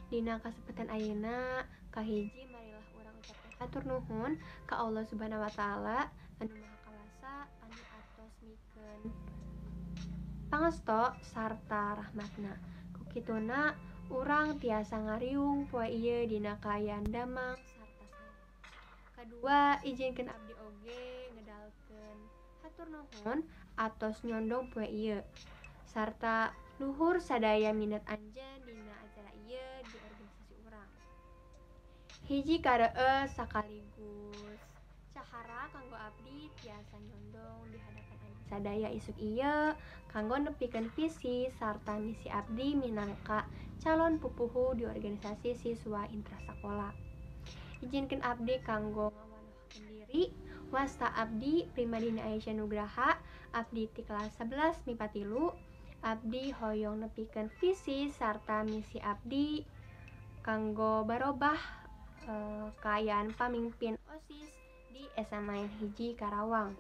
Dina kasempatan ayeuna kahiji marilah urang ucapkeun hatur nuhun ka Allah Subhanahu wa taala anu Maha Kawasa anu atos mikeun pangesto sarta rahmatna. Ku kituna urang tiasa ngariung poe ieu dina kaayaan damang sarta sae. Kadua, izinkeun abdi oge ngedalkeun hatur nuhun atos nyondong poe ieu sarta luhur sadaya minat anjeun dina acara ieu di organisasi urang. Hiji kareueus sakaligus cahara kanggo abdi tiasa nyondong di hadapan anjeun sadaya isuk ieu kanggo nepikeun visi sarta misi abdi minangka calon pupuhu di organisasi siswa intrasakola. Izinkeun abdi kanggo ngawanohkeun diri, wasta abdi Primadina Aisyah Nugraha, abdi ti kelas 11 MIPA 3, abdi hoyong nepikeun visi sarta misi abdi kanggo barobah kaayaan pamimpin OSIS di SMA N 1 Karawang.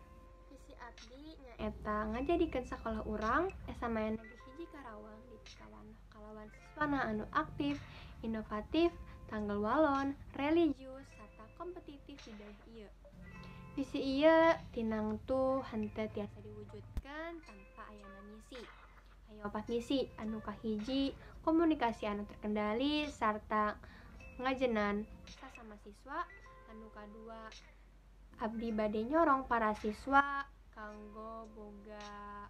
Visi abdi nyaeta ngajadikeun sakolah urang SMA N Negeri 1 Karawang dipikawanoh kalawan siswana anu aktif, inovatif, tanggel walon, religius, sarta kompetitif di daerah ieu. Visi ieu tinangtu henteu tiasa diwujudkeun tanpa ayana misi. Aya opat misi, anu kahiji komunikasi anu terkendali sarta ngajenan sasama siswa, anu kadua abdi bade nyorong para siswa kanggo boga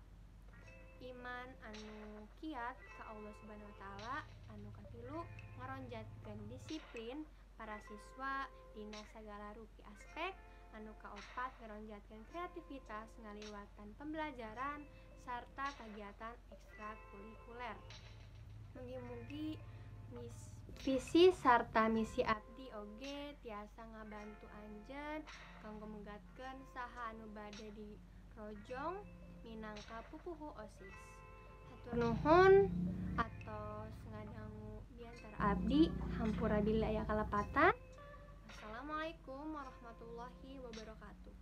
iman anu kiat ka Allah Subhanahu wa taala, anu katilu ngaronjatkeun disiplin para siswa dina sagala rupi aspek, anu kaopat ngaronjatkeun kreativitas ngaliwatan pembelajaran sarta kagiatan ekstrakurikuler. Mugi-mugi visi sarta misi abdi oge tiasa ngabantu anjeun kanggo megatkeun saha anu bade dirojong minangka pupuhu OSIS. Hatur nuhun atos ngadangu biantara abdi, hampura bilih aya kalepatan. Wassalamualaikum warahmatullahi wabarakatuh.